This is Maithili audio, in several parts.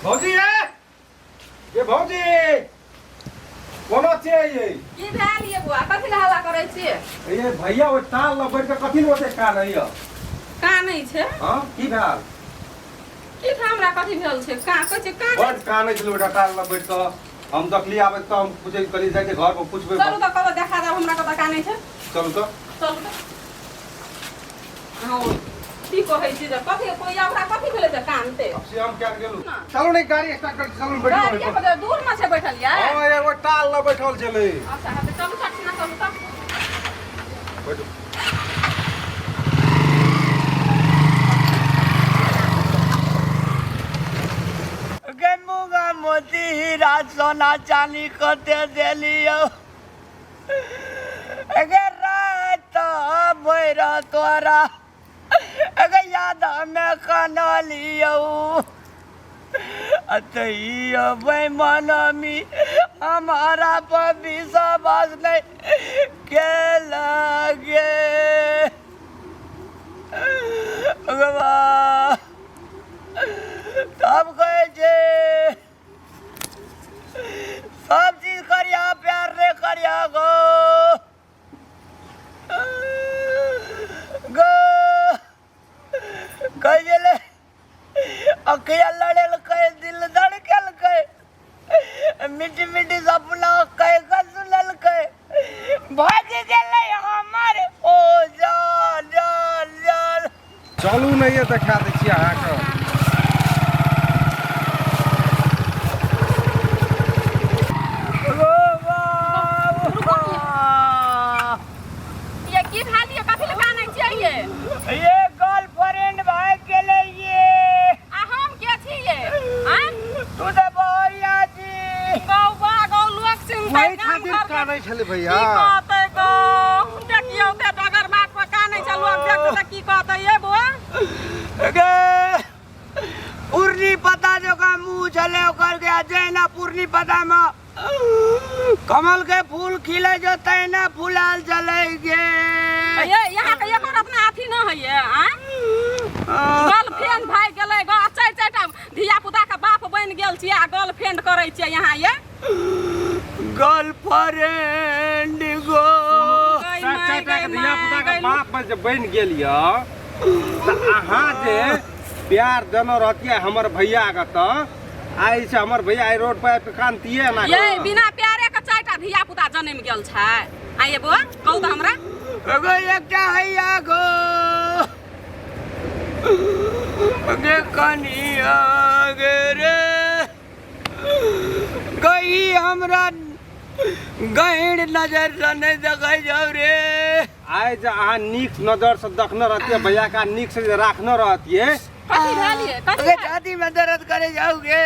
भौजी ये ये भौजी कोना छियै ये की भेल ये बुआ कथी लए हल्ला करै छियै ये भैया ओहि ताल लग बैठ के कथी लए ओते कानै यऽ कानै छै हँ की भेल की था हमरा कथी भेल छै का कहै छै कानै बड कानै छलै ओहिटा ताल लग बैठ कऽ हम देखली आबैत तऽ हम पूछै कहली जाइ छै घर पर पुछबै चलू तऽ कतऽ देखा देब हमरा कतऽ कानै छै चलू तऽ चलू तऽ हँ की कहै छी जे कथी कोइ ओकरा कथी भेलै जे कानते अब से हम क्या गेलू ना। चलू नहीं गाड़ी स्टार्ट कर चलू बैठू गाड़िए पर जे दूर मे छै बैठल ये हां यार वो टाल ल बैठल छलै अच्छा हाँ तऽ चलू चट ना चलू तऽ बैठू गे मुगा मोती हीरा सोना चानी कते देलियौ गे रात भरि तोरा गे यादमे कनलियौ तैयो बेईमानमी हमारा पर विश्वास नहीं के लगे भगवान तब कहै छै सब चीज करिया प्यार रे करिया गो गो कहै छलै अखिया लड़ेलकै दिल धड़केलकै मीठी मीठी सपना कह कऽ सुनलकै भागि गेलै हमर ओ जान जान जान चलू नहि देखा दै छी अहाँके ओ बाबू ये की भेल ये कथी लए कानै छियै ये ये गर्लफ्रेंड भाग गेलै ये आ हम के छी ये आँय तू तऽ भैया छी गौवा गौ लोक सुनतै वही गाम खातिर घर के कानै छलै भैया की कहतै गौ देखियौ ते डगर बाट पर कानै छै लोक देखतै तऽ की कहतै ये बौआ गे पूर्णी पता जकाँ मुँह छलै ओकर के आ जहिना पूर्णी पतामे कमल के फूल खिले जो तहिना फुलाल चले गे ये यहाँ के एको रत्ना अथी न है ये आँय गर्लफ्रेंड भागि गेलै गो चारि चारिटा धिया पुता के बाप बनि गेल छियै आ गर्लफ्रेंड करै छियै यहाँ ये गर्लफ्रेंड गो चारि चारिटा के धिया पुता के बाप जे बनि गेल यऽ तऽ अहाँ जे प्यार देने रहतियै हमर भैया के तऽ आइ से हमर भैया आइ रोड पर आबि कऽ कानतियै एना ये कऽ। बिना प्यारे के चारिटा धिया पुता जन्म गेल छै आ ये बौआ कहू तऽ हमरा एगो एकटा हैया गो गे कनिया गे रे गई हमरा गहिर नजर से नहि देखै जाउ रे आइ जे अहाँ नीक नजर से देखने रहतियै भैया के नीक से जे राखने रहतियै कथी भेल ये कथी अगे भेल? छाती में दर्द करे जाओगे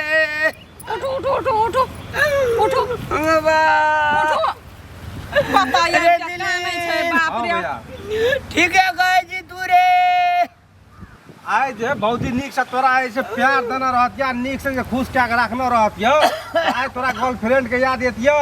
उठू उठू उठू उठू उठू बाबा उठू पता ये अरे क्या कानै छै दिलीप। बाप हाँ रे भैया ठीक है कहे जी तू रे आइ जे भौजी नीक से तोरा आइ से प्यार देने रहतिया नीक से जे खुश कए के राखने रहतिया आइ तोरा गर्लफ्रेंड के याद एतिया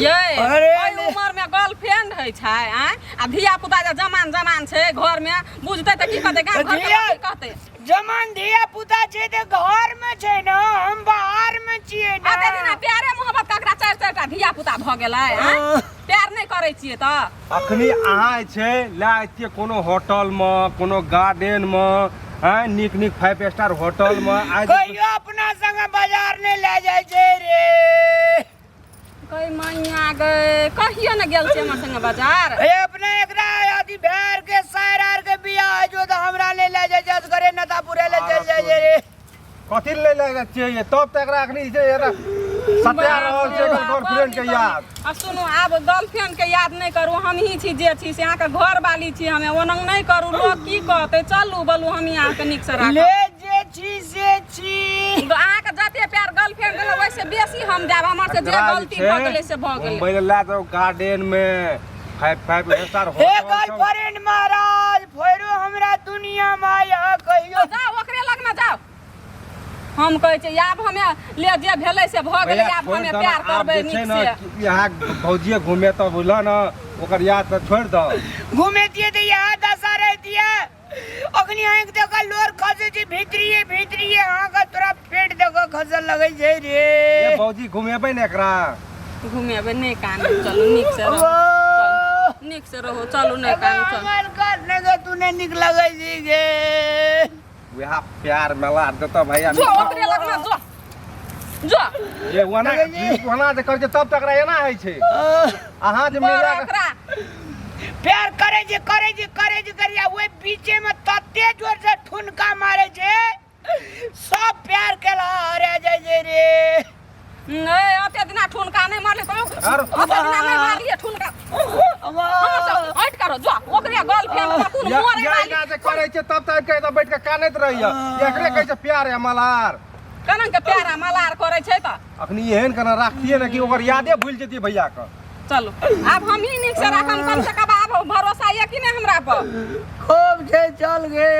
ये अरे ओहि उमर में गर्लफ्रेंड होइ छै आँय आ धिया पुता जे जमान जमान छै घर में बुझतै तऽ की कहतै गाम घर के लोक की कहतै जमान धिया पुता छै तऽ घर में छै ने हम बाहर में छियै ने अते दिना प्यारे मोहब्बत ककरा चारि चारि टा धिया पुता भऽ गेलै आँय प्यार नहि करै छियै तऽ अखनी अहाँ जे छै लए अइतियै कोनो होटलमे कोनो गार्डनमे आँय नीक नीक फाइव स्टार होटलमे आइ जे- कहियो अपना संग बाजार नहि लए जाइ छै रे गै मैया गै कहियो ने गेल छियै हमर संगे बाजार ए अपने एकरा अथी भेड़ के सायर आर के बियाह होइ छौ तऽ हमरा नहि लए जाइ छै असगरे नतापुरे ले चलि जाइ छै रे कथी ले लए जाइ छियै तब तऽ एकरा अखनी जे एकरा सता रहल छै एकर गर्लफ्रेंड के याद आ सुनू आब गर्लफ्रेंड के याद नहि करू हमही छी जे छी से अहाँके घर वाली छी हमे ओना नहि करू लोक की कहतै चलू बोलू हमही अहाँके नीकसँ राखब ले जे छी से छी अहाँके जते प्यार गर्लफ्रेंड देलक ओहिसँ बेसी हम देब हमर से जे एकरा जे गलती छै, भऽ गेलै से भऽ गेलै घुमबै लए लए जाउ गार्डन में फाइव फाइव स्टार हे होटल सब। गर्लफ्रेंड महाराज फेरो हमरा दुनिया में आया कहियो तो जाओ ओकरे लगमे जाओ हम कहै छियै आब हमे ले जे भेलै से भऽ गेलै भैया आब छोड़ि हमे दऽ ने, प्यार आब करबै जे छै नीक ने से कि यहाँ भौजिए घूमे तऽ बुझल ने ओकर याद तऽ छोड़ि दऽ घूमेतियै तऽ इएह दशा रहतियै अखनी आँखि देख कऽ लोर खसै छै भीतरिये भीतरिये अहाँके तोरा पेट देख कऽ खसऽ लगै छै रे। ए भौजी घुमेबै ने एकरा? घुमेबै नहि कानू, चलू नीक से रहू, चलू नीक से रहू, चलू नहि कानू, चलू। हमर घर नहि गे, तू नहि नीक लगै छी गे। वएह प्यार मेला देतऽ भैया। जो ओकरे लगना जो जो। ये ओना ओना जे करै छै तब तकरा एना होइ छै। अहाँ जे बड़ मिला ओकरा प्यार करै छै करै छै करै छै करै छै, ओहि बीचे में तते जोर से ठुनका मारै छै सब प्यार केला हरा जाइ छै रे। नहि ओते दिना ठुनका नहि मारले तो आर ओते दिना नहि मारलिए ठुनका। हमर सब हटि करो जो ओकरे गर्लफ्रेंड में कोन या मरे या वाली एना जे करै छै तब तक के बैठ के कानैत रहैया। एकरे कहै छै प्यार है मलार। केना के प्यारा मलार करै छै तऽ? अखनी एहन केना राखतियै ने कि ओकर यादे भूलि जेतियै भैया के। चलू आब हम ही नीक से राखम, कम से कम आब भरोसा ये कि नहीं हमरा पर? खूब छै चल गे।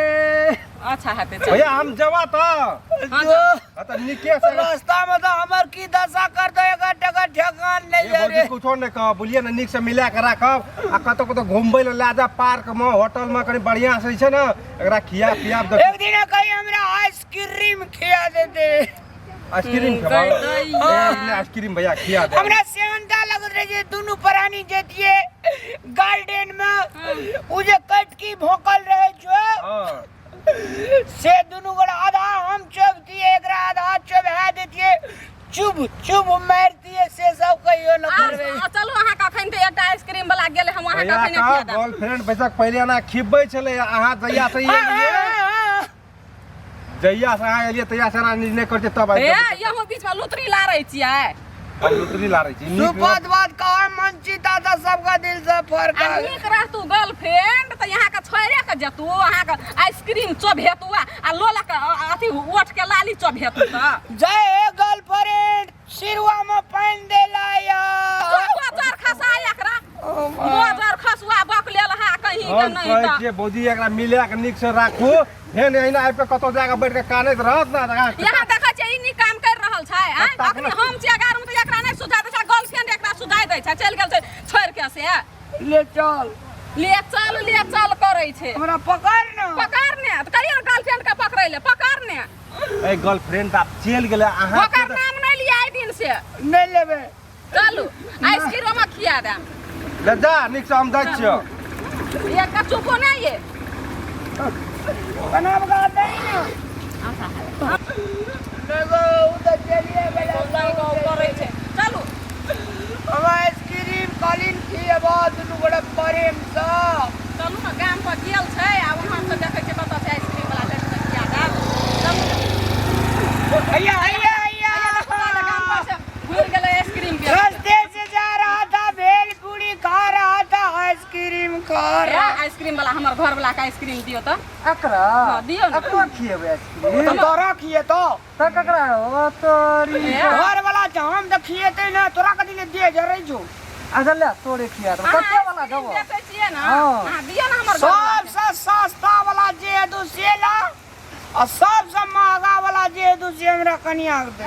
अच्छा हेतै चल। भैया हम जेबा तऽ। हाँ, जा। हाँ, तऽ नीके से रास्ता में तो हमर की दशा कर दो एकर टकर ठेकान नहीं ए है भौजी रे। कुछो नहि कहब, बुझलियै ने? नीक से मिला के राखब आ कतौ कतौ घुमबै लए लए जायब, पार्क में होटल में कनि बढ़िया से जे छै ने एकरा खिया पिया देब। एक दिन कहीं हमरा आइसक्रीम खिया देते। आइसक्रीम हम्म, खेबै? गई दैया। एक दिन आइसक्रीम भैया खिया दे। हमरा सेहनता लगत रहे जे दुनू प्राणी जतिए गार्डन में, उ जे कटकी भोंकल रहे जो हाँ। से दुनू गोड़ा आधा हम चुभतिए एकरा आधा चुभा देतिए, चुभ चुभ मारतिए, से सब कहियो न आर करबै। चलू अहाँ कखन तऽ एकटा आइसक्रीम वाला गेलै, हम अहाँ भैया कखन का खिया देब। गर्लफ्रेंड बैसक पहिले एना खिबै छलै, अहाँ जहिया से हाँ, एलियै, हाँ, हाँ। जहिया से अहाँ एलियै तहिया से एना नहि करतै तब आबि हे जेबै। यहूँ बीच में लुतरी लारै छियै। हम लुतरी लारै छी नीक सुपत बात कहा मन चिता तऽ सबका दिल से फरका। आ नीक रहतू गर्लफ्रेंड तऽ यहाँ के छोड़े के जेतू, अहाँ के आइसक्रीम चोभेतू आ लोला के अथी ओठ के लाली चोभेतू तऽ। जय हे गर्लफ्रेंड सिरवा में पानि देला या। जो जर खसा एकरा मोजर खसुआ बक लेल हा कहीं के हम नहीं कहै तऽ। छियै भौजी एकरा मिला के नीक से राखू, फेन एहिना आबि कऽ कतौ जाके बैठ के कानैत रहत ने तऽ अहाँ- यहाँ देखै छियै ई नीक काम कर रहल छै आँय? तखन- अखनी हम छियै गारमे तऽ एकरा नहि सुझाइ दै छै, गर्लफ्रेंड एकरा सुझाइ दै छै, चलि गेल छै छोड़ि के से। ले चल ले चल ले चल करै छै। हमरा पकड़ न। पकड़ ने तऽ कहियो ने गर्लफ्रेंड के पकड़ै ले, पकड़ ने। ए गर्लफ्रेंड तऽ आब चलि गेलै अहाँ ओकर नाम नहि लिअ आइ दिन से। नहि लेबै। चलू आइसक्रीम खिया देम। ले जा नीक से, हम जाइ छियौ। एक चुपो नहि ये। बनाब गा दे न। अच्छा देखो उ तऽ चलिए गेलै। करै छै चलू। हम आइसक्रीम कालीन खिएबा दुनू गोटे प्रेम सँ। चलू ने गाम पर गेल छै आ वहाँ से देखै छै कतऽ छै आइसक्रीम वाला छै तऽ खिया देब। चलू ने। हैया हैया हैया गाम पर से घुरि गेलै आइसक्रीम बेच। रास्ते से जा रहा था भेल पूरी खा रहा था आइसक्रीम खा रहा। आइसक्रीम वाला हमर घर वाला के आइसक्रीम दियौ तऽ। एकरा? हाँ, दियौ ने। एकरो खिएबै आइसक्रीम? तो तोरा खिएतो। तऽ ककरा ओ तोरी। ए, घर वाला छै हम तऽ खिएते ना, तोरा कथी ले दिए जरै छौ? अच्छा ले तोरे खिया देबौ। अहाँ कते वाला आइसक्रीम देबौ? बेचै छियै ने? हाँ। अहाँ दियौ ने हमर घर वाला के। सबसे सस्ता वाला जे हेतौ से ला आ सबसे महंगा वाला जे हेतौ से हमरा कनिया के दे।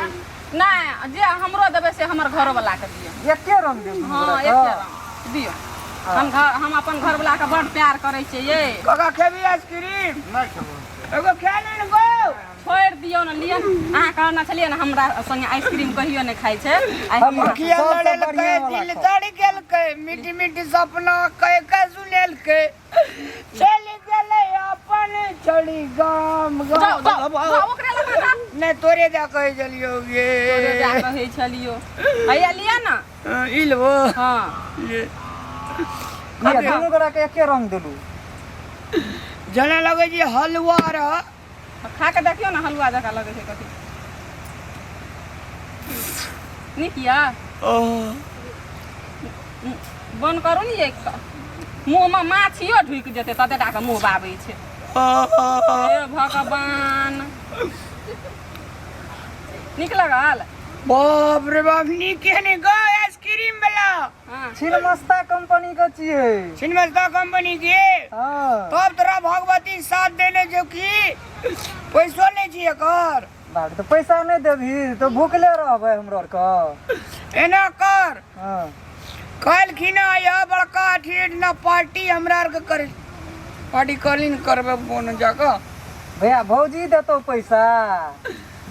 नहि जे हमरो देबै से हमर घरो वाला के दियौ। एके रंग देब दुनू हाँ गोरा एके के? रंग दियौ। हम घर हम अपन घर वाला के बड़ प्यार करै छियै ये। काका खेबी आइसक्रीम? नहि खेबौ। एगो खा ले ने गो। छोड़ि दियौ ने, लिअ ने। अहाँ कहने छलियै ने हमरा संगे आइसक्रीम कहियो नहि खाइ छै। आइ हम- अखिया सबसँ लड़ेलकै बढ़िआँ वाला दिल खाउ। जड़ गेलकै मीठी मीठी सपना कह के सुनेलकै चलि गेलै अपन छोड़ी गाम जाओ गाम। जाओ जाओ ओकरे लग जाओ। नहि तोरे जा कहै छलियौ गे। तोरे जा कहै छलियौ। हैया लिअ ने। हाँ, ई लेबो। हाँ। ये। लिअ, दुनू गोरा के एके रंग देलू। जेना लगै छै हलुआ रह। खा के देखियौ ने हलुआ जकाँ लगै छै कथी। नीक यऽ? बन्द करू ने एक मुँहमे माछियो ढुकि जेतै तते टा के मुँह बाबै छै। हे भगवान नीक लगल? बाप रे बाप नीके ने गो आइसक्रीम वाला। हाँ। छिनमस्ता कंपनी के छियै। छिनमस्ता कंपनी के? हाँ। तब तोरा भगवती साथ देने जो कि पैसो नहि छी एकर। बाप तऽ पैसा नहि देबही तऽ भूखले रहबै हमरो आरके। एना कर। हाँ। काल्हि खिना यह बड़का ठेठ ना पार्टी हमरा आरके करे। पार्टी कॉलिंग करबै फोन जाकऽ। भैया भौजी देतौ पैसा,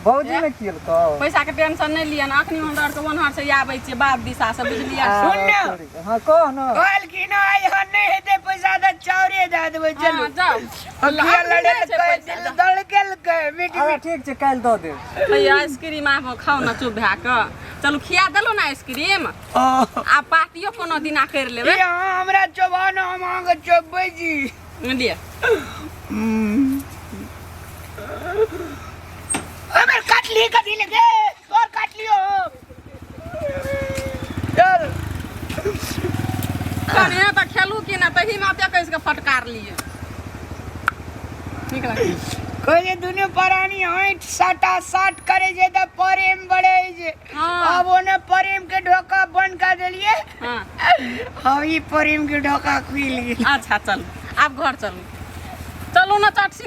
भौजी ने केलकौ। पैसा के टेंशन नहि लिअ ने, अखनी हमरा आरके ओनहर से आबै छियै बाप दिशा से, बुझलियै? सुन ने। हाँ कह न। कहलखिन आइ हँ नहि हेतै पैसा तऽ चाउरे दए देबै। चलू। हँ, जाउ। अखिया अखनी लड़े नहि छै कहै पैसा, दिल जाउ। धड़केलकै मीठ अच्छा मीठ। ठीक छै, काल्हि दऽ देब। भैया आइसक्रीम आब खाउ ने चुप भए कऽ। चलू खिया देलहुँ ने आइसक्रीम, आब पार्टियो कोनो दिना करि लेबै। ई अहाँ हमरा चोबा ने, हम अहाँके चोबबै छी। लिअ। हमर काटली कथी लगे तोर काटलियो। चल। कने तऽ खेलू कि ने, तही में एते कसि कऽ फटकार लिअ। नीक लागै। कहै दुनू प्राणी ऐंठ साटा साट करे छै तऽ प्रेम बढ़े छै। हाँ। अब ओने प्रेम के ढोका बंद कर देलिए। हाँ। अब ई प्रेम के ढोका खुलि गेल। अच्छा चलू, आब घर चलू, चलू ने चटसिना।